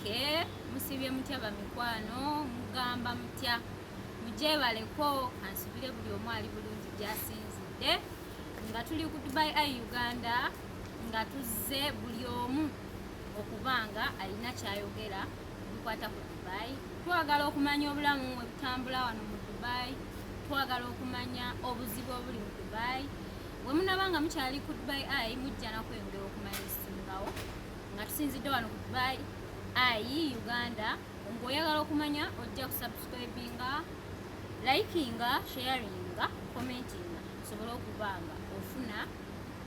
Okay, musibye mutya bamikwano? Mugamba mutya? Mujebaleko, kansubire buli omu ali bulungi gyasinzidde. Nga tuli ku Dubai Eye Uganda, nga tuzze buli omu okuba nga alina kyayogera bikwata ku Dubai. Twagala okumanya obulamu we butambula wano mu Dubai, twagala okumanya obuzibu obuli mu Dubai. We munaba nga mukyali ku Dubai Eye, mujja nakweyongera okumanya ebisingawo nga tusinzidde wano ku Dubai Eye Uganda. Ng'oyagala okumanya, ojja kusubscribinga, likinga, sharinga, commentinga, osobole okuba nga ofuna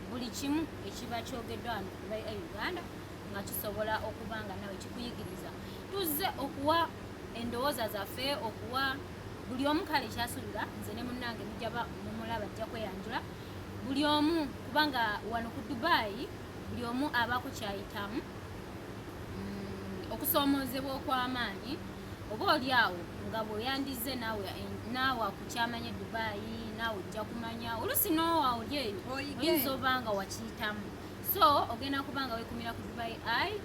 buli kimu ekiba kyogeddwa wano ku Dubai Eye Uganda, nga kisobola okuba nga nawe kikuyigiriza. Tuzze okuwa endowooza zaffe, okuwa buli omu kale kyasuubira. Nze ne munnange mujja mumulaba, ajja kweyanjula buli omu, kubanga wano ku Dubai buli omu abaako kyayitamu, okusoomoozebwa okw'amaanyi. Oba oli awo nga bw'oyandize naawe akukyamanya Dubai, naawe ojja kumanya olusi noowa oli eyo oyinza oba nga wakiyitamu. So ogenda kuba nga weekumira ku Dubai Eye,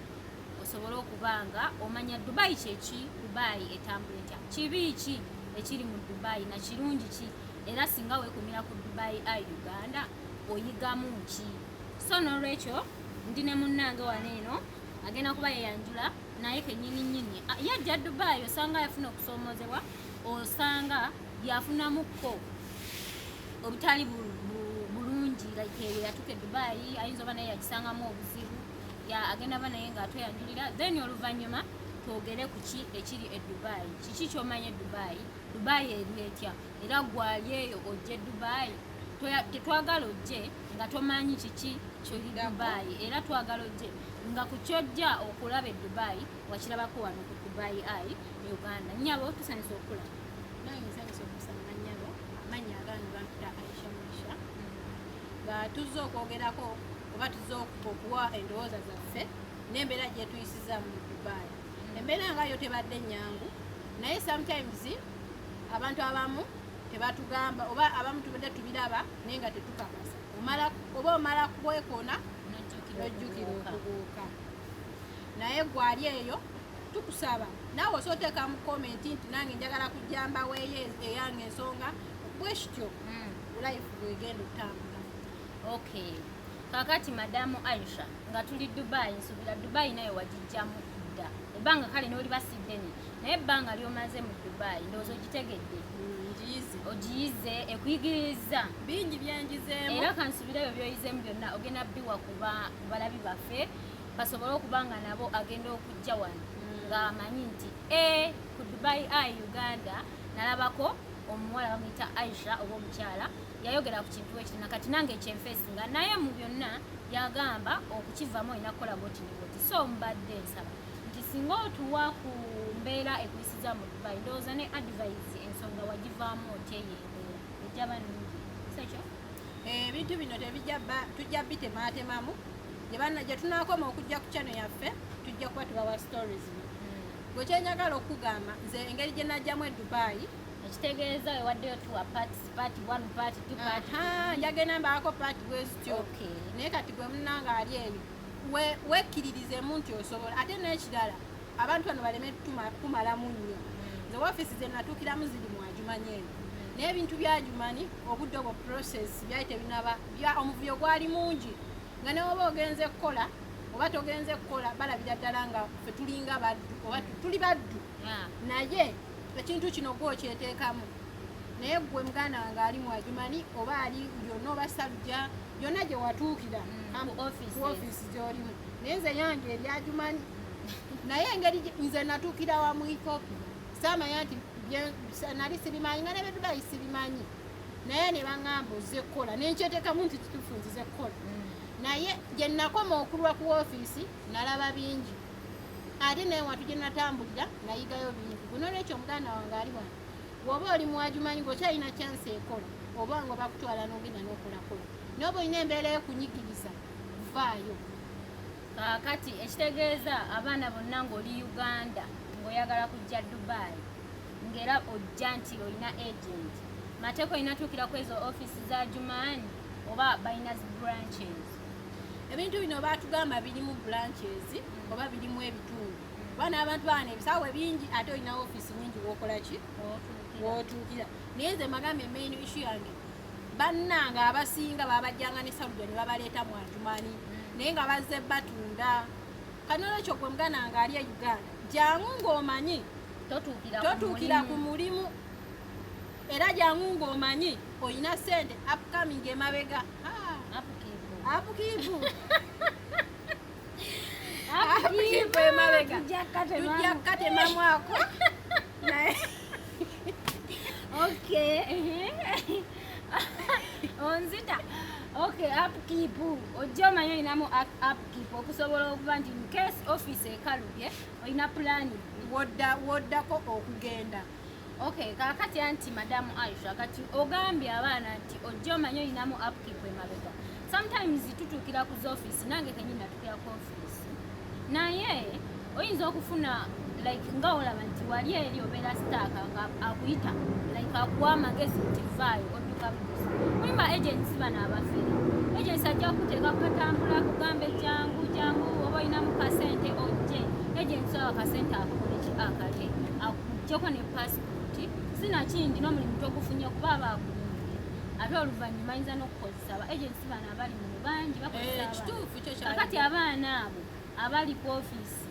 osobole okuba nga omanya Dubai kyeki, Dubai etambula etya, kibi ki ekiri mu Dubai na kirungi ki, era singa weekumira ku Dubai Eye Uganda oyigamu ki. So n'olwekyo ndi ne munnange wano eno, agenda kuba yeyanjula naye kenyini nyini. Yajja Dubai, osanga yafuna okusoomoozebwa, osanga yafunamukko obutali bulungi, like eyo yatuuka e Dubai ayinza oba naye yakisangamu obuzibu. Ya agenda ba naye ng'atweyanjulira, then oluvannyuma twogere ku ki ekiri e Dubai, kiki ky'omanyi e Dubai, Dubai eri etya, era gwali eyo ojja e Dubai. Tetwagala ojje nga tomanyi kiki kiri Dubai, era twagala ojje nga ku kyojja okulaba e Dubai wakirabako wano ku Dubai Eye Uganda. Nyabo, tusanyusa okulaba. Nange nsanyusa okusanga nnyabo. Amannya agange bampita Aisha Mugisha, nga tuzze okwogerako oba tuzze okuwa endowooza zaffe n'embeera gyetuyisizaamu mu Dubai. Embeera nga yo tebadde nnyangu, naye sometimes abantu abamu tebatugamba, oba abamu tubadde tubiraba naye nga tetukakasa. Oba omala kwekona nojjukira okubuuka. Naye gwali eyo, tukusaba naawe osobola oteeka mu comment nti nange njagala kujjamba weeyo eyange ensonga bwe kityo life bwegenda okutambula. Okay, kakati madamu Aisha, nga tuli Dubai, nsuubira Dubai naye wagijjamu dda ebbanga, kale n'oliba si ddene, naye ebbanga ly'omaze mu Dubai ndowooza ogitegedde. Ngiyize. Ogiyize, ekuyigiriza. Bingi byenjizeemu. Era kansubira ebyo byoyizeemu byonna ogenda biwa kuba ku balabi baffe, basobole okuba nga nabo agenda okujja wano ng'amanyi nti e ku Dubai Eye Uganda nalabako omuwala bamuyita Aisha oba omukyala yayogera ku kintu ekiti, nakati nange ekyenfeesinga naye mu byonna yagamba okukivaamu olina kukola bwoti ne bwoti. So mbadde nsaba nti singa otuwa ku mbeera ekuyisiza mu Dubai, ndowooza ne advice, ensonga wagivaamu otya, eyo embeera ejjaba nnungi sekyo. Ebintu bino tebijja tujja bitematemamu. Gye tunaakoma okujja ku channel yaffe, tujja kuba tubawa stories. Gwe kyenjagala okugamba, nze engeri gye najjamu e Dubai, Ekitegeeza wewaddeyo tuwa part 1, part 2, part Aha, njagenda mbaako part bwe zityo. Naye kati gwe munnanga ali eyo, wekkiririzemu nti osobola. Ate n'ekirala, abantu bano baleme kumalamu nnyo. Nze woofiisi ze natuukiramu ziri mu Ajumani eno, naye ebintu bya Ajumani obudde obwo process byali tebinaba, omuvuyo gwali mungi, nga ne woba ogenze kukola oba togenze kukola, balabira ddala nga ffe tulinga baddu oba tuli baddu. Naye ekintu kino gwe okyeteekamu. Naye gwe muganda wange ali mu Ajumani oba ali yonna oba Sharjah, yonna gye watuukira, ku offices. Ku ofiisi gy'olimu. Naye nze yange eri Ajumani, naye engeri nze natuukira wa mu Ethiopia, saamanya nti nali sibimanyi, nga nebe Dubai sibimanyi, naye ne baŋŋamba ozze kukola, nenkyeteekamu nti kituufu nzize kukola. Naye gye nakoma okulwa ku ofiisi nalaba bingi, ate naye wantu gye natambulira nayigayo bingi. Guno olwekyo omuganda wange ali wano, bw'oba oli mu Ajumanyi ng'okyalina chance ekola, oba nga bakutwala n'ogenda n'okolakola, naye oba olina embeera ekunyigiriza, vaayo. Kaakati ekitegeeza abaana bonna ng'oli Uganda ng'oyagala kujja Dubai, ng'era ojja nti olina agent, mateeka olina tuukira ku ezo ofiisi za Ajumani oba balina zi branches? Ebintu bino batugamba birimu branches oba birimu ebitundu. Kuba n'abantu baana ebisawo bingi, ate olina ofiisi nyingi wokola ki, wotuukira. Naye nze magambye, main issue yange, bannange abasinga babajjanga ne Saudi ne babaleeta mu Adjumani, naye nga bazze batunda. Kanolwekyo gwe muganda nga ali e Uganda, jangu ng'omanyi totuukira ku mulimu, era jangu ng'omanyi olina sente upcoming emabega. Upkeep upkeep emabega, tujja kukatemamu ako naye. Okay, onzita. Okay, upkeep, ojja omanyi olinamu upkeep okusobola okuba nti in case office ekalubye, olina plan. Woddako okugenda. Okay, kakati anti Madamu Aisha, kati ogambye abaana nti ojja omanyi olinamu upkeep emabega. Sometimes tutuukira ku office, nange kenyini natuukira ku office, naye oyinza okufuna like nga olaba nti wali eri obeera stuck, nga akuyita like akuwa amagezi nti vaayo, odduka budusi. Mulimu agents bano abafere. Agents ajja kukuteeka kukatambula, akugambe jangu jangu, oba olinamu kasente ojje. Agents awo akasente akakoleki, akalye, akuggyeko ne passport, sinakindi n'omulimu togufunye kuba aba akulimbye. Ate oluvannyuma ayinza n'okukozesa aba agents bano abali mu bangi bakozesa abaana. Kituufu kyo. Kakati abaana abo abali ku ofiisi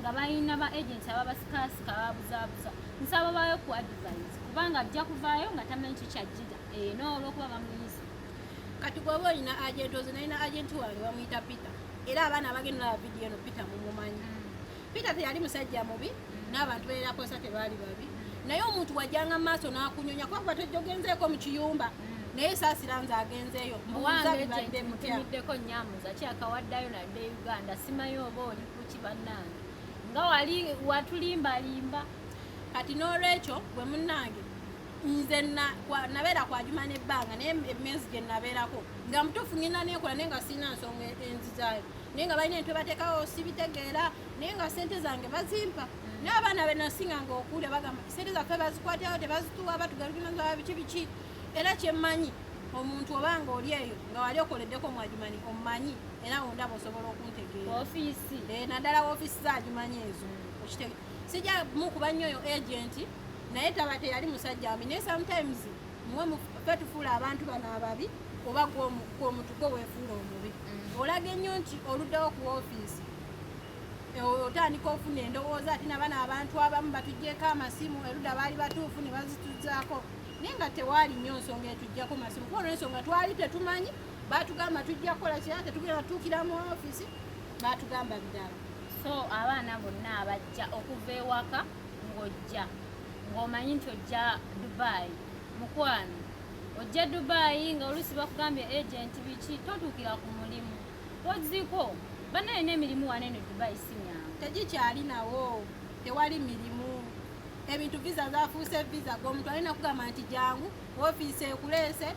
nga balina ba agents ababasikasika, ababuzaabuza, nsaba baayo ku advice, kubanga ajja kuvaayo nga tamanyi kikyajjira eno olw'okuba bamuyise. Kati gwaba olina agent, oze nalina agent wange bamuyita Peter, era abaana abagenda olaba vidiyo eno, Peter mumumanyi. Peter teyali musajja mubi, n'abantu beerakosa tebaali babi, naye omuntu wajjanga mu maaso n'akunyonya, kuba gwe tojogenzeeko mu kiyumba. Naye saasira nze agenzeeyo, mbuuza owange bibadde agent mutya. Mutumiddeko nyamuza kyakawaddayo nadde Uganda, simanyi oba oli kuki bannange, nga wali watulimbalimba. Kati n'olwekyo gwe munnange, nze nabeera kwajuma n'ebbanga, naye emyezi gye nabeerako nga mutuufu ngenda nekola, naye nga sirina nsonga enzizaayo, naye nga balina entwe bateekawo sibitegeera, naye nga sente zange bazimpa. Naye abaana be nasinganga okulya bagamba sente zaffe bazikwatayo, tebazituwa, batugaluginaza biki biki. Era kyemmanyi, omuntu obanga oli eyo nga wali okoleddeko mwajumani, omumanyi, era ondaba osobola okuntegeera. Ofiisi. Naddala woofiisi zagimanyi ezo. Okitege sijja mukuba nnyo oyo agent, naye taba teyali musajja mubi, naye sometimes muwe ffe tufuula abantu bano ababi, oba gwe omuntu gwe weefuula omubi. Olaga ennyo nti oluddewo ku woofiisi, otandika ofuna endowooza ati nabano abantu abamu batugyeko amasimu erudda, baali batuufu ne bazituzaako, naye nga tewaali nnyo nsonga etuggyako masimu, kuba olw'ensonga twali tetumanyi. Batugamba tujja kukola kira, tetugenda tuukira mu ofiisi, batugamba birala. So abaana bonna abajja okuva ewaka, ng'ojja ng'omanyi nti ojja Dubai, mukwano, ojja Dubai nga oluusi bakugambye agent biki, totuukira ku mulimu oziko banaye n'emirimu wanene Dubai si myangu. Tegikyali nawo, tewali mirimu. Ebintu visa zafuuse visa, gwe omuntu alina kugamba nti jangu ofiisi ekuleese,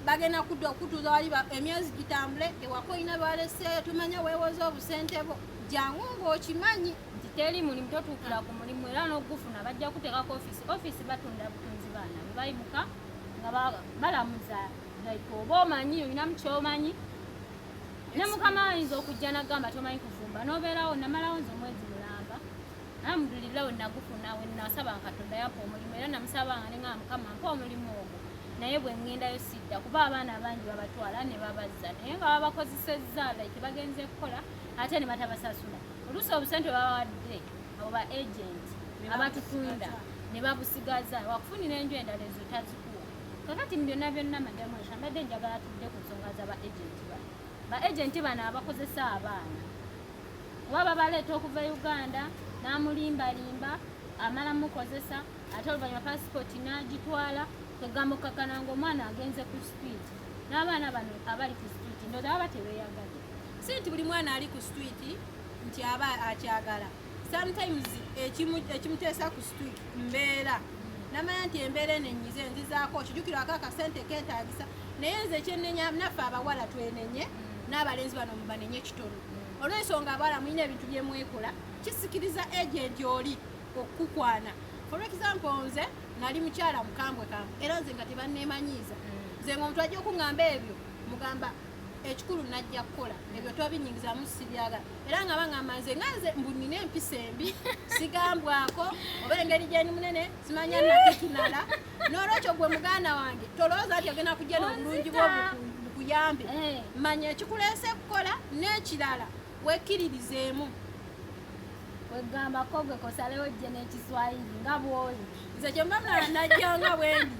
bagenda kudda okutuuza wali emyezi gitambule ewaka, olina bwaleseeyo, tumanya weewoza obusente bwo. Jangu ng'okimanyi nti teri mulimu, totuukira ku mulimu, era n'ogufuna bajja kuteekako ofiisi. Ofiisi batunda butunzi, baana bwe bayimuka nga balamuza like oba omanyi olinamu kyomanyi, ne mukama ayinza okujja nagamba tomanyi kufumba, n'obeerawo. Namalawo nze omwezi mulamba, alhamdulillah, we nagufuna, we nasaba Katonda yampa omulimu, era namusabanga ne ngamba Mukama mpa omulimu ogwo, naye bwe ŋŋendayo sidda, kuba abaana bangi babatwala ne babazza, naye nga babakozesezza like bagenze kukola ate ne batabasasula. Oluusi obusente babawadde abo ba agent Ne abatutunda babusigaza. Ne babusigaza, wakufunira enju endala ezo tazikuwa. Kakati mu byonna byonna, Madamu Aisha, mbadde njagala tudde ku nsonga z'aba agent bano, ba agent bano abakozesa abaana, oba babaleeta okuva e Uganda n'amulimbalimba, amala mukozesa, ate oluvannyuma pasipoti n'agitwala, kwegamba okkakkana nga omwana agenze ku street. N'abaana bano abali ku street, ndowooza baba tebeeyagadde. Si nti buli mwana ali ku street nti aba akyagala. Sometimes ekimuteesa ku street mbeera, namanya nti embeera eno enyize nzizaako kijukirwako akasente keetagisa. Naye nze kyenenya, naffe abawala twenenye, n'abalenzi bano mubanenye kitono, olw'ensonga abawala mulina ebintu byemwekola kisikiriza agent oli okukukwana. For example, nze nali mukyala mukambwe kambwe, era nze nga tebanneemanyiiza. Nze nga omuntu ajja okuŋŋamba ebyo, mugamba Ekikulu najja kukola ebyo twabinyingizamu, sibyagala. Era nga bangamba nze nga nze mbu nina empisa embi, sigambwako oba engeri gyendi munene, simanya nakitunala. N'olwekyo gwe muganda wange, tolowooza nti ogenda kujja n'obulungi bwo bukuyambe. Manya ekikuleese kukola, n'ekirala wekkiririzeemu. Wegamba ko gwe kosalewo jje n'Ekiswahili nga bw'oli. Nze kyemba mulala najjanga bwendi,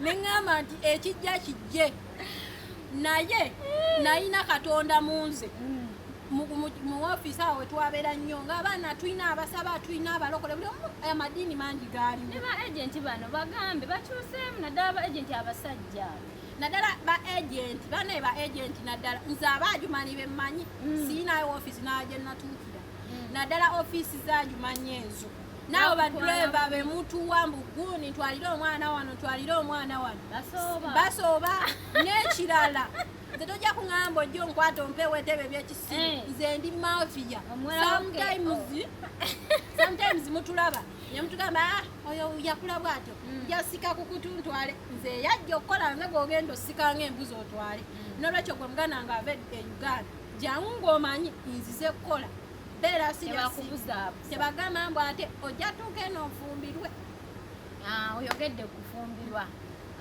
neŋŋamba nti ekijja kijje, naye nayina Katonda mu nze. Mu ofiisi awo wetwabeera nnyo ng'abaana tulina abasaba, tulina abalokole, buli omu, amadiini mangi gaaliwo. Ne ba agenti bano bagambe bakyuseemu, naddala ba agenti abasajja. Naddala ba agent bane, ba agent naddala nze abaajumani bemmanyi, siyinayo ofiisi naye natuukira, naddala ofiisi zajumanyi ezo, naawe badriver bemutuwa mbu gundi ntwalire omwana wano, ntwalire omwana wano. Basooba. Basooba. N'ekirala, nze tojja kuŋŋamba ojja onkwata ompewo entebe ebyekisiru. Nze ndi mafia. Omuwala. Sometimes mutulaba ne mutugamba, "Ah, oyo yakula bwatyo." Jasika kukutu ntwale nze yajja okukola, nze gwogenda osika ng'embuzi otwale. Nolwekyo gwe muganda nga ava e Uganda, jangu ng'omanyi nzize kukola, beera serious. Tebakubuzaabuza. Tebagamba mbu ate ojja tuuka eno nfumbirwe. Ah, oyogedde kufumbirwa,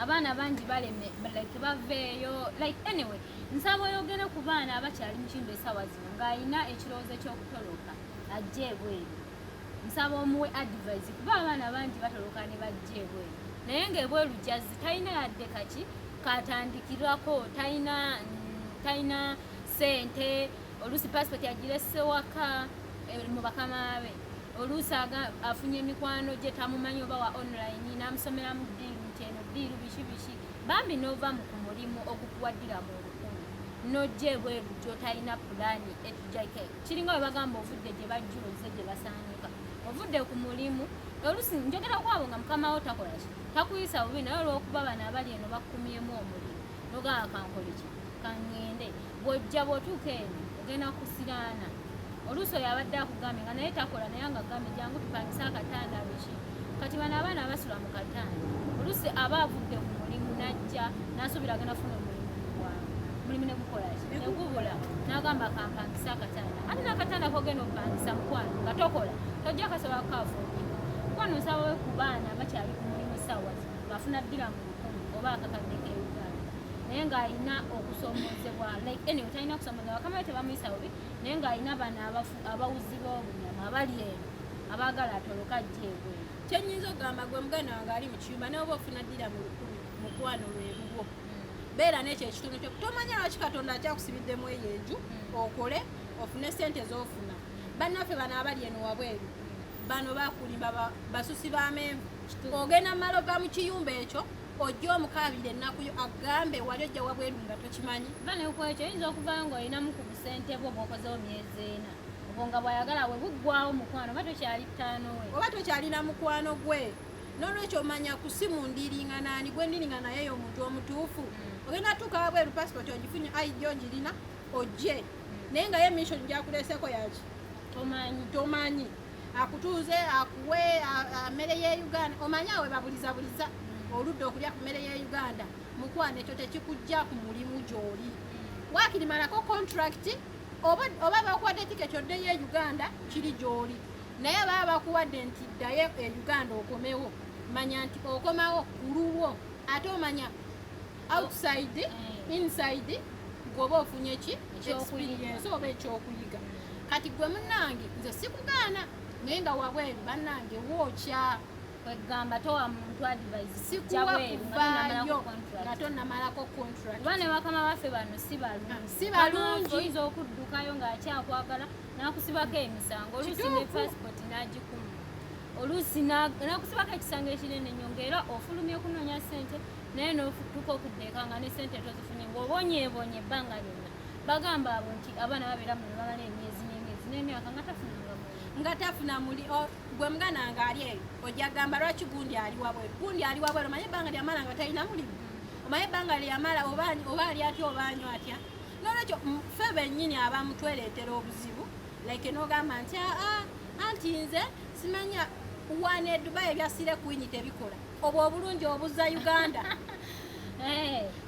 abaana bangi baleme like baveeyo. Like anyway, nsaba oyogere ku baana abakyali mu kindu essaawa zino ng'alina ekirowoozo ky'okutoloka ajja ebweru. Nsaba omuwe advice, kuba abaana bangi batoloka ne bajja ebweru, naye ng'ebweru jazzi talina yadde kaki katandikirako, talina sente, oluusi passport agiresse waka mu bakama be, oluusi afunye emikwano gye tamumanyi oba wa online n'amusomeramu deal nti eno deal biki biki. Bambi n'ova mu ku mulimu ogukuwaddira mu 1000 n'ojja ebweru gy'otalina pulaani etujjake, kiringa bwe bagamba ovudde gye bajjula ozze gye basaanika. Ovudde ku mulimu, oluusi njogera ku abo nga mukama wo takola ki, takuyisa bubi, naye olw'okuba bano abali eno bakukumyemu omulimu nogamba kankole ki, kaŋŋende. Bw'ojja bw'otuuka eno ogenda kusiraana, oluusi oyo abadde akugambye nga naye takola, naye nga agambye jangu tupangise akatanda biki. Kati bano abaana abasula mu katanda, oluusi aba avudde ku mulimu n'ajja n'asuubira agenda funa omulimu gwange, omulimu ne gukola ki, ne gubula, n'agamba kampangise akatanda. Ate n'akatanda kogenda okupangisa, mukwano, nga tokola tojja kasobola kukafuukira. Mukwano, nsaba we ku baana abakyali ku mulimu essaawa zino ng'afuna ddira mu 1000 oba akakadde ke Uganda, naye ng'alina okusomoozebwa, like anyway talina kusomoozebwa, bakama be tebamuyisa bubi, naye ng'alina bano abawuzi b'obunyama abali eno abaagala atoloka ajja ebweru. Kyenyinza okugamba gwe muganda wange ali mu kiyumba, naye oba ofuna ddira mu 1000, mukwano, lwebubwo beera n'ekyo ekitundu kyo. Tomanya lwaki Katonda akyakusibiddemu eyo enju, okole ofune sente z'ofuna. Bannaffe bano abali eno wabweru bano bakulimba, basusi b'amenvu. Ogenda mala ova mu kiyumba ekyo, ojja omukaabira ennaku yo, agambe wali ojja wabweru nga tokimanyi. Ba nekwekyo oyinza okuvayo ng'olinamu ku busente bwo bw'okozewo myezi 4, obwo nga bw'ayagala bwe buggwawo, mukwano, oba tokyali ttaano we. Oba tokyalina mukwano gwe. N'olwekyo omanya ku simu ndiringa naani, gwe ndiringa naye yo omuntu omutuufu. Ogenda tuuka wabweru, passport ogifunye, ID ogirina, ojje, naye nga ye mission gyakuleeseko yaki? Tomanyi. Tomanyi. Akutuuze akuwe mmere ye Uganda, omanyi awe babulizabuliza oludda okulya ku mmere ye Uganda. Mukwano, ekyo tekikujja ku mulimu gy'oli. Waakiri malako contract, oba bakuwadde tiketi oddeyo e Uganda, kiri gy'oli, naye baba bakuwadde nti ddayo e Uganda okomewo, manya nti okomawo ku lulwo, ate omanya outside, inside gweoba ofunye ki? Ekyokuyiga. Experience oba ekyokuyiga. Kati gwe munnange, nze sikugaana, naye nga wabweru bannange wookya. Kwegamba towa muntu advice sikuwa kujja bweru nga tonnamalako kuvaayo contract. Nga tonnamalako contract. Kuba ne bakama baffe bano si balungi. Si balungi. Oyinza okuddukayo ng'akyakwagala n'akusibako emisango, oluusi ne passport n'agikuma, oluusi n'akusibako ekisango ekinene nnyo, ng'era ofulumye okunoonya ssente, naye n'otuuka okudda eka nga ne ssente tozifunye, ng'obonyeebonye ebbanga lyonna. Bagamba abo nti abaana babeera muno bamala emyezi n'emyezi n'emyaka nga tafunanga mulimu. Nga tafuna muli. Gwe muganda nga ali eyo, ojja gamba lwaki gundi ali wabweru, gundi ali wabweru. Omanye ebbanga lyamala nga talina mulimu, omanye ebbanga lyamala oba ali atya oba anywa atya. Nolwekyo ffe bennyini abamu twereetera obuzibu, like n'ogamba nti aa anti nze simanya wano e Dubai ebyasire kwinyi tebikola, obwo obulungi obuza Uganda.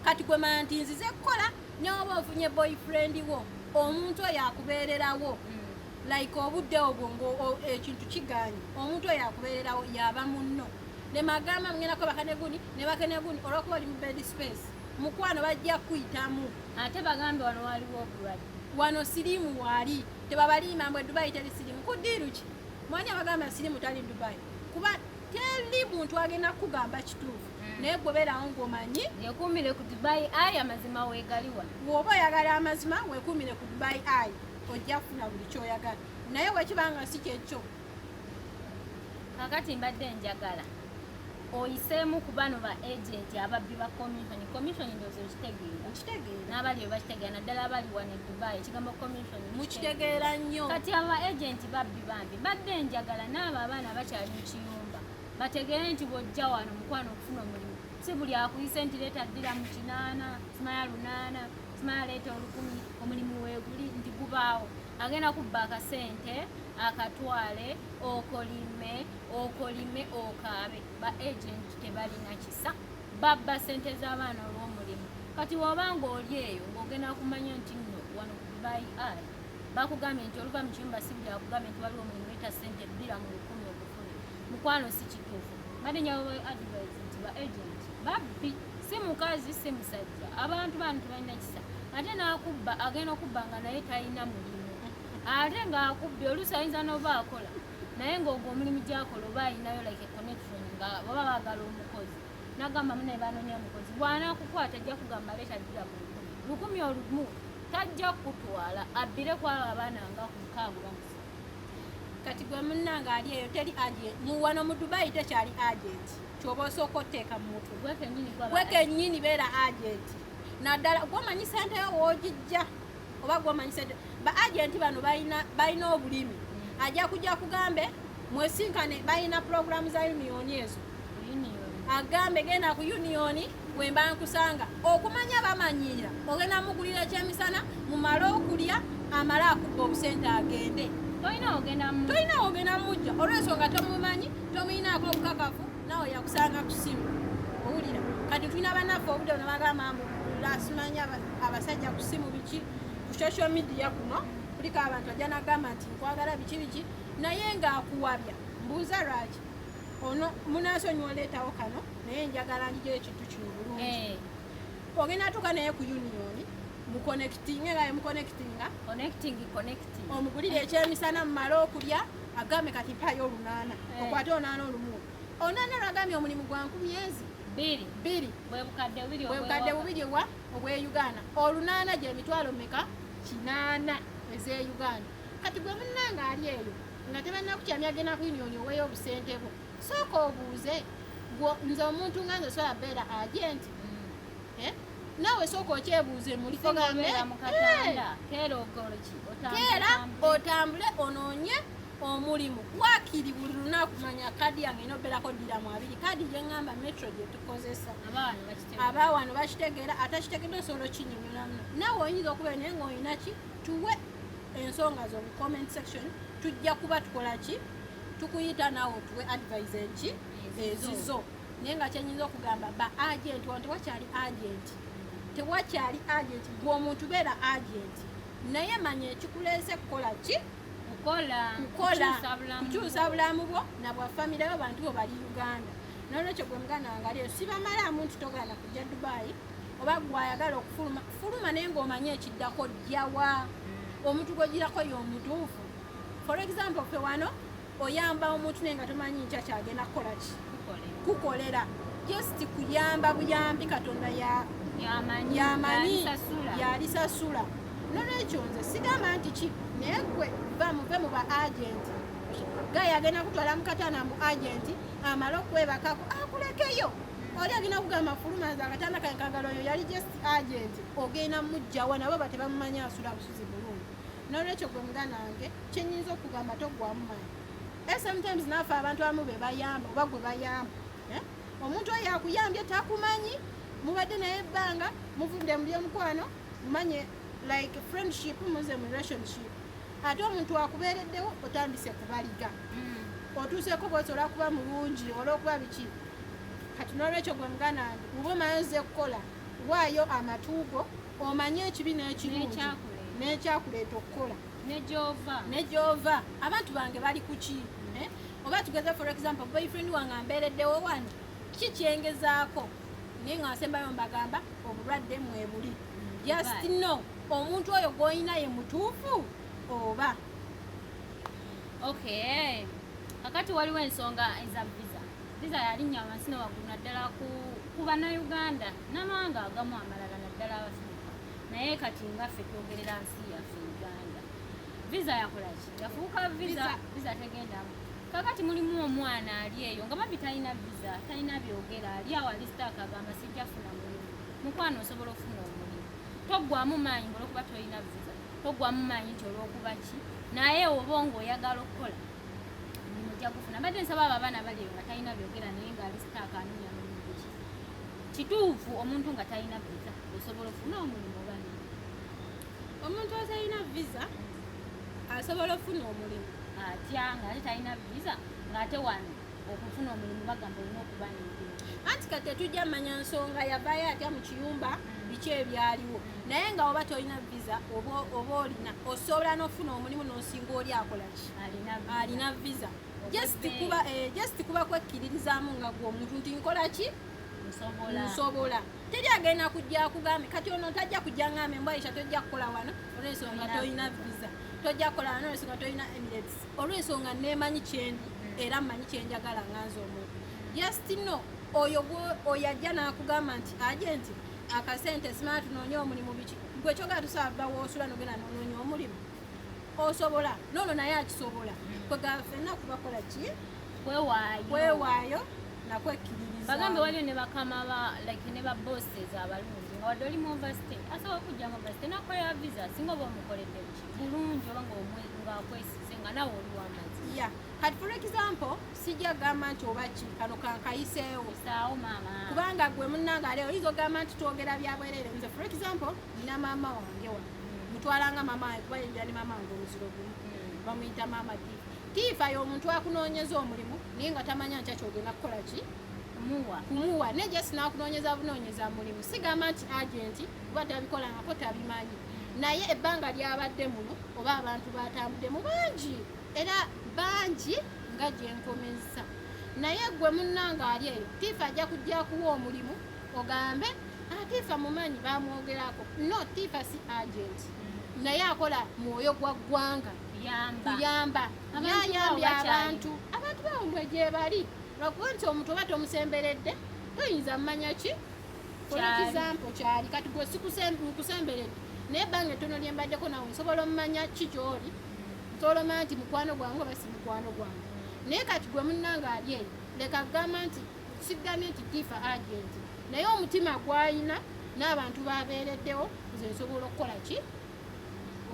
Kati gwe manya nti nzize kukola. Neoba ofunye boyfriend wo, omuntu oyo akubeererawo, like obudde obwo nga ekintu kiganye, omuntu oyo akubeererawo yaba munno. Nemagamba mugendako bakaneguni ne bakaneguni, olwokuba oli mu bed space, mukwano, bajja kuyitamu. Ate bagambe wano waliwo obulwadde. Wano siriimu waali, tebabalimba mbwe Dubai teri siriimu. Ku ddiiru ki mwani abagamba siriimu tali Dubai? Kuba teri muntu agenda kukugamba kituufu, naye gwe beerawo ng'omanyi. Yekumire ku Dubai Eye, amazima weegali wano. Bw'oba oyagala amazima, weekuumire ku Dubai Eye, ojja kufuna buli kyoyagala, naye bwekibanga si kyekyo. Kakati mbadde njagala oyiseemu ku bano ba agent ababbi ba commission. Commission ndowooza okitegeera. Nkitegeera. N'abali bwe bakitegeera, naddala abali wano e Dubai, ekigambo commission. Mukitegeera nnyo. Kati aba agent babbi bambi. Mbadde njagala n'abo abaana bakyali mu kiyumba bategeere nti bw'ojja wano, mukwano, okufuna omulimu, si buli akuyise nti leeta ddira mu 8, simanya 800, simanya leeta 1000, omulimu weeguli nti gubaawo. Agenda kubba akasente akatwale, okolime okolime okaabe. Ba agent tebalina kisa, babba sente z'abaana olw'omulimu. Kati bw'obanga oli eyo ng'ogenda kumanya nti nno wano ku Dubai Eye bakugambye nti oluva mu kiyumba, si buli akugambye nti waliwo omulimu leeta sente bbira mu 1000 ogufune, mukwano, si kituufu. Mbadde njagala advise nti ba agent babbi, si mukazi si musajja. Abantu bano tebalina kisa, ate n'akubba agenda okubba nga naye talina mulimu, ate ng'akubbye oluusi ayinza n'oba akola, naye ng'ogwo omulimu gy'akola oba ayinayo like a connection, nga baba baagala omukozi, nagamba munaye banoonya mukozi. Bw'anaakukwata ajja kugamba leeta ddira mu 1000, 1001 tajja kukutwala, abbire ku abo abaana nga ku 6 oba 7. Kati gwe munnange ali eyo, teri agent mu wano mu Dubai, tekyali agent. Kyoba osooka oteeka mu mutwe. Gwe kennyini gwaba. Gwe kennyini beera agent, naddala gwomanyi sente yo woogijja, oba gwomanyi sente. Ba agent bano balina obulimi. Ajja kujja kugambe mwesinkane, balina programu za union ezo. Union. Agambe genda ku union wemba nkusanga. Okumanya bamanyiira, ogenda mugulira ekyemisana, mumale okulya, amale akubba obusente agende. Tolina ogenda mu Tolina ogenda mujja olw'ensonga tomumanyi, tomuyinaako obukakafu, nawe yakusanga ku simu. Owulira, kati tulina bannaffe obudde buno bagamba mbu asimanyi abasajja ku simu, biki, ku social media kuno kuliko abantu ajja nagamba nti nkwagala, biki biki, naye ng'akuwabya. Mbuuza lwaki ono munansonyiwa oleetawo kano, naye njagala njijeyo ekintu kino bulungi. Ogenda tuuka naye ku union, muconnectinge nga muconnectinga. Connecting, connecting. Omugulire ekyemisana, mumale okulya, agambe kati mpayo 800. Okwate 801, 800 lwagambye omulimu gwa 1000 ezi 2. 2. Bwe bukadde 2. Bwe bukadde 2 obwe Uganda. 800 gyemitwalo meka? 80 ez'e Uganda. Kati gwe munnange ali eyo nga tebannakukyamya, agenda ku union oweeyo obusente bwo, sooka obuuze nze omuntu nga nze osobola beera agent? Eh? Naawe sooka okyebuuze muli ogambe, obeera mu katanda keera okole ki? Otambule, keera. Otambule. Otambule onoonye omulimu wakiri buli lunaku. Manya kadi yange erina obeerako diramu 20, kadi gyeŋŋamba metro gye tukozesa. Abaana bakitegeera. Abaawano bakitegeera, atakitegedde osobola okinyonyola muno. Naawe oyinza okubeera naye ng'olina ki, tuwe ensonga zo mu comment section, tujja kuba tukola ki, tukuyita naawe otuwe advice enki. Ezizo. Ezizo. Naye nga kyenyinza okugamba ba agent wano, tewakyali agent, tewakyali agent. Gwe omuntu beera agent, naye manya ekikuleese kukola ki. Kukola. Kukola. Kukyusa bulamu. Kukyusa bulamu bwo nabwa famire yo, bantu bo bali Uganda. Nolwekyo gwe muganda wange aliyo, sibamalaamu nti togaana kujja Dubai, oba gwe ayagala okufuluma, fuluma, naye ng'omanye ekiddako jjawa. Omuntu gwogirako y'omutuufu. For example, fe wano oyamba omuntu naye nga tomanyi nkya kyagenda kukola ki. Kukolera. Kukolera just kuyamba buyambi, Katonda ya yamanyi. Yamanyi. Yalisasula. Yalisasula. Nolwekyo nze sigamba nti ki, naye gwe va muve mu ba agent. Gaye agenda kutwala mukatana mu agent, amale okwebakako akulekeyo. Oli agenda kugamba fuluma, nze akatanda kange kagala. Oyo yali just agent, ogenda mujjawa nabo batebamumanyi, asula busuzi bulungi. Nolwekyo gwe muganda wange kyenyinza okugamba, toggwamu manyi. Sometimes naafe abantu abamu be bayamba oba gwe bayamba, eh? Omuntu oyo akuyambye takumanyi, mubadde naye ebbanga, muvudde mu byomukwano, mumanye like friendship, muze mu relationship, ate omuntu akubeereddewo otandise kubaliga, otuuseeko bwoti olwakuba mulungi, olwokuba biki. Kati nolwekyo gwe muganda wange, uba omanyi oze kukola, waayo amatuugo. Omanye ekibi n'ekirungi n'ekyakuleeta okukola ne gyova. Abantu bange bali kuki? Oba tugeze, for example, boyfriend wange ambeereddewo wano, ki kyengezaako? Naye nga nsembayo mbagamba obulwadde mwebuli. Just know omuntu oyo gw'olina ye mutuufu oba. Okay, kakati waliwo ensonga eza visa. Visa yalinnya wansi ne waggulu, naddala ku Bannayuganda n'amawanga agamu amalala, naddala Abafirika. Naye kati nga ffe twogerera nsi yaffe Uganda, visa yakola ki? Yafuuka visa. Visa tegendamu. Kakati mulimu omwana ali eyo nga babi talina visa, talina byogera, ali awo ali stuck, agamba sijja funa mulimu. Mukwano, osobola okufuna omulimu. Toggwamu maanyi ngaolwokuba tolina visa, toggwamu maanyi nti olwokuba ki, naye oba ng'oyagala okukola omulimu ojja gufuna. Mbadde nsaba abo abaana bali eyo nga talina byogera naye ng'ali stuck, anoonya mulimu biki. Kituufu omuntu nga talina visa osobola okufuna omulimu oba nini? Omuntu atalina visa asobola okufuna omulimu. Atya ng'ate talina visa, ng'ate wano okufuna omulimu bagamba olina okuba n'emirimu? Anti kati tetujja manya nsonga yavaayo atya mu kiyumba, biki ebyaliwo. Naye nga oba tolina visa oba olina, osobola n'okufuna omulimu n'osinga oli akola ki? Alina. Alina visa. Just Obubbeeyi. kuba just kuba kwekkiririzaamu nga gwe omuntu nti nkola ki? Nsobola. Nsobola. Teri agenda kujja akugambe kati ono tajja kujja ngambe mbu Aisha tojja kukola wano olw'ensonga tolina tolina visa, tojja kukola wano olw'ensonga tolina Emirates. Olw'ensonga neemanyi kyendi era mmanyi kyenjagala nga nze omuntu. Just no oyo oyo ajja n'akugamba nti agent akasente simala tunoonye omulimu biki, gwe kyogala tusobola va woosula nogenda nonoonya omulimu. Osobola noono naye akisobola. Kwegamba ffenna kubakola ki? Kwewaayo. Kwewaayo nakwekkiririza. Bagambe waliyo ne bakama ba like ne ba bosses abalungi nga wadde oli mu overstay, asobola okujja mu overstay nakolera visa singa oba omukoledde buki bulungi oba ng'akwesize nga nawe oli wamazima. Ya, kati for example sijja gamba nti oba ki kano kankayiseewo. Isaawo maama. Kubanga gwe munnange ali oyinza okugamba nti twogera bya bwereere. Nze for example nina maama wange wano, mutwalanga maama wange kuba yenjira ne maama wange omuziro gumu. Bamuyita maama Tiifa. Tiifa y'omuntu akunoonyeza omulimu naye nga tamanya nkya kyogenda kukola ki. Kumuwa. Kumuwa, naye just nakunoonyeza bunoonyeza mulimu. Sigamba nti agent kuba tabikolangako, tabimanyi, naye ebbanga lyabadde muno oba abantu batambuddemu bangi era bangi nga gyenkomezza. Naye gwe munnanga ali eyo, Tiifa ajja kujja kuwa omulimu ogambe, "Ah, Tiifa mumanyi bamwogerako." No, Tiifa si agent, naye akola mwoyo gwa ggwanga. Kuyamba. Kuyamba. Abantu yayambye bawo bakyali. Abantu bawo mbwe gye bali, lwakuba nti omuntu oba tomusemberedde toyinza mmanya ki. For Kyali. example kyali kati gwe nkusemberedde, naye ebbanga ettono lye mbaddeko nawe nsobola omumanya ki kyoli, nsobola omanya nti mukwano gwange oba si mukwano gwange. Naye kati gwe munnanga ali eyo, leka kugamba nti sigambye nti Tiifa agent, naye omutima gw'ayina n'abantu babeereddewo nze nsobola okukola ki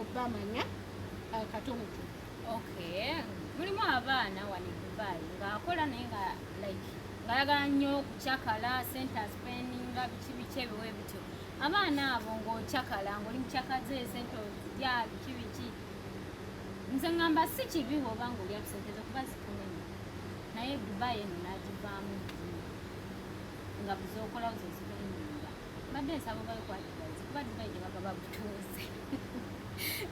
obamanya akatonotono. Okay, mulimu abaana wano e Dubai ng'akola naye nga like ng'ayagala nnyo okucakala sente, aspendinga biki biki ebiwe bityo. Abaana abo ng'ocakala ng'oli mucakaze sente ozirya biki biki, nze ngamba si kibi bw'oba ng'olya ku sente zo kuba zikumenya, naye Dubai eno n'agivaamu nga buzokolawo ze zikumenyera. Mbadde nsaba obayo ku advice kuba Dubai gye bagaba butuuze.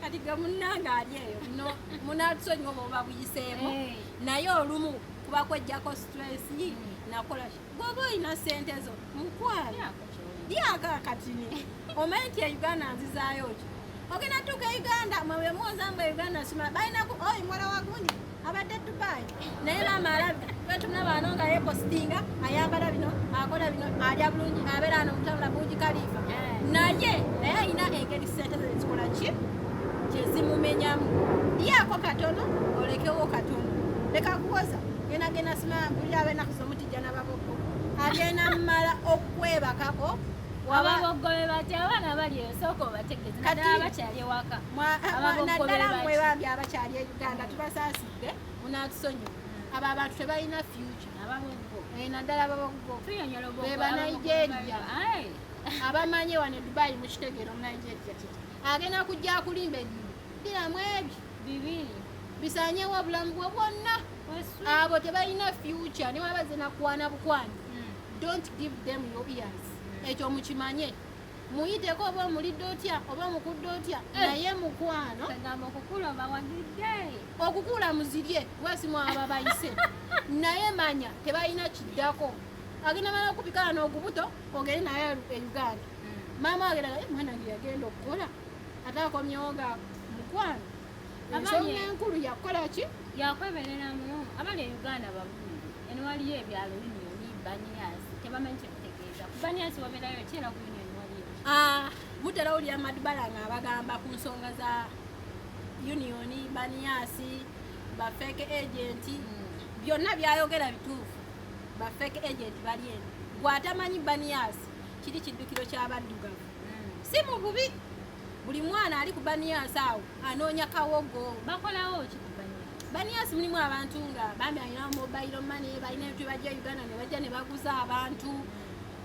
Kati gwe munnanga ali eyo no munatusonyiwa oba buyiseemu. Naye olumu kuba kwejjako stress nakola ki, bw'oba olina sente zo mukwano, Lyako ky'olina. Lyako akatini omanyi nti e Uganda nzizaayo ki, ogenda tuuka e Uganda mwe muwoza mbu e Uganda sima balinaku oyi muwala wa gundi abadde Dubai, naye maama alabye twetumulaba wano nga yepositinga, ayambala bino, akola bino, alya bulungi, abeera ano mutambula Burj Khalifa. Naye alina engeri sente ze zikola ki kyezimumenyamu. Lyako katono olekewo katono, leka kuwoza genda genda sima buli abenaku zomutijja nababoko agenda mmala okwebakako. Ababogobe bati abaana bali eyo, sooka obategeeze naddala abakyali ewaka. Ababogobe Naddala baki? mmwe bambi abakyali e Uganda, tubasaasidde, munatusonyiwa. Abo abantu tebalina future. Ababogo. Naddala ababogo. Tuyonyola. Be ba Nigeria. Abamanyi wano e Dubai mukitegeera, omunigeria kiki agenda kujja akulimba eddibu diramu ebyo bibiri bisanyewo obulamu bwe bwonna. Abo tebalina future newaba zenakwana bukwani. Don't give them your ears, ekyo mukimanye. Muyiteko oba omulidde otya oba omukudde otya, naye mukwano. Kagamba okukula obawagidde. Okukuula muzirye kuba si mwaba bayise, naye manya tebalina kiddako. Agenda mala okupikana n'ogubuto ogende naye e Uganda. Maama agenda, "Eh, mwana wange yagenda okukola ate akomyewo nga mukwano." Ensonga enkulu yakukola ki? Yakwebereramu. Abali e Uganda babuulire, eno waliyo ebyalo Union, Baniyas, tebamanyi kyebitegeeza. Ku Baniyas wabeerayo kyera, ku Union waliyo. Ah, mutera owulira Madubala nga abagamba ku nsonga za Union, Baniyasi, ba fake agent. Byonna byayogera bituufu. Ba fake agent bali eno. Gwatamanyi Baniyasi, kiri kiddukiro ky'abaddugavu, si mu bubi. Buli mwana ali ku Baniyasi awo anoonya kawogo. Bakolawo ki ku Baniyas? Baniyasi mulimu abantu nga bambi alina mobile money, balina ebintu bajja Uganda ne bajja ne baguza abantu,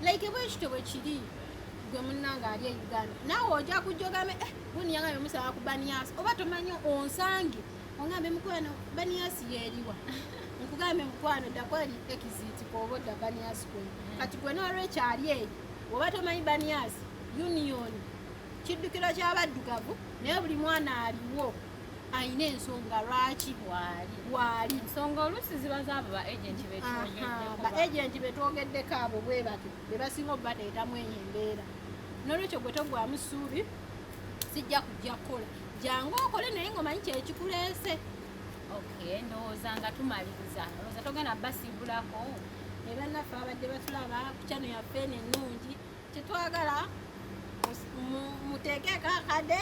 like bwekityo bwe kiri. Gwe munnanga ali e Uganda, naawe ojja kujja ogambe, "Eh, gundi yangambe musaba ku Baniyasi," oba tomanyi onsange ongambe, "Mukwano, Baniyasi yeeriwa?" Nkugambe, "Mukwano, ddako eri exit kwoba odda Baniyasi." Kwe kati gwe nolwekyali eri oba tomanyi Baniyasi, Union kiddukiro ky'abaddugavu, naye buli mwana aliwo ayina ensonga lwaki waali. Waali. Ensonga oluusi ziba zaabo ba agent betwogeddeko. Ba agent betwogeddeko abo bwe batyo be basinga obubateetamu eyo embeera. Nolwekyo gwe togwamu ssuubi, sijja kujja kukola, jangu okole naye ng'omanyi kyekikuleese. Okay, ndowooza nga tumaliriza, ndowooza togenda basiibulako. Ne bannaffe abadde batulaba ku channel yaffe eno ennungi, kyetwagala muteekeko akade,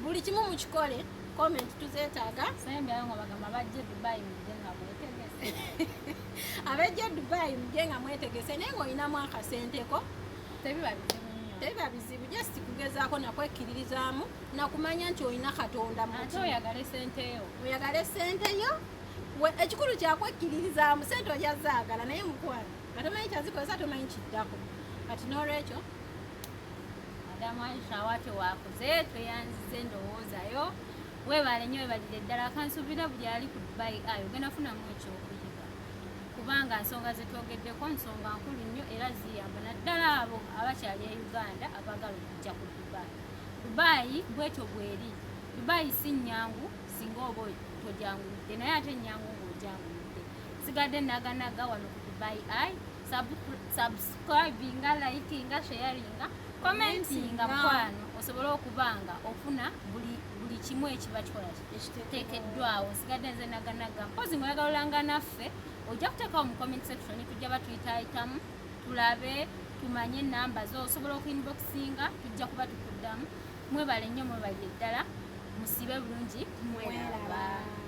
buli kimu mukikole, comment tuzeetaaga. Sembyayo nga bagamba bajje Dubai, mujje nga mwetegese. Abejja Dubai, mujje nga mwetegese, naye ng'olinamu akasenteko. Tebiba bizibu nnyo. Tebiba bizibu, just kugezaako nakwekkiririzaamu nakumanya nti olina Katonda mu Ate mutima. Oyagale sente yo. Oyagale sente yo. Ekikulu kyakwekkiririzaamu. Sente ojja zaagala, naye mukwano nga tomanyi kyazikozesa, tomanyi kiddako. Kati n'olwekyo, Madamu Aisha watyo wakoze, tweyanziza endowoozayo, weebale nnyo, weebalire ddala. Kansuubira buli ali ku Dubai ayo ogenda funamu ekyokuyiga, kubanga nsonga zetwogeddeko nsonga nkulu nnyo era ziyamba naddala abo abakyali e Uganda abaagala okujja ku Dubai. Dubai bwetyo bweri. Dubai si nnyangu singa oba tojangulidde, naye ate nnyangu ng'ojangulidde. Sigadde naganaga wano ku Dubai Eye. Subscribinga, likinga, sharinga, commentinga, mukwano, osobole okuba nga ofuna buli kimu ekiba kikola kiteekeddwawo. Nsigadde nze naganaga. Mpozi ngaoyagala olanga naffe, ojja kuteekawo mu comment section, tujja batuyitaayitamu tulabe tumanye enamba zo, osobola okuinboxinga, tujja kuba tukuddamu. Mwebale nnyo, mwebalire ddala, musibe bulungi, mweraba. Mweraba.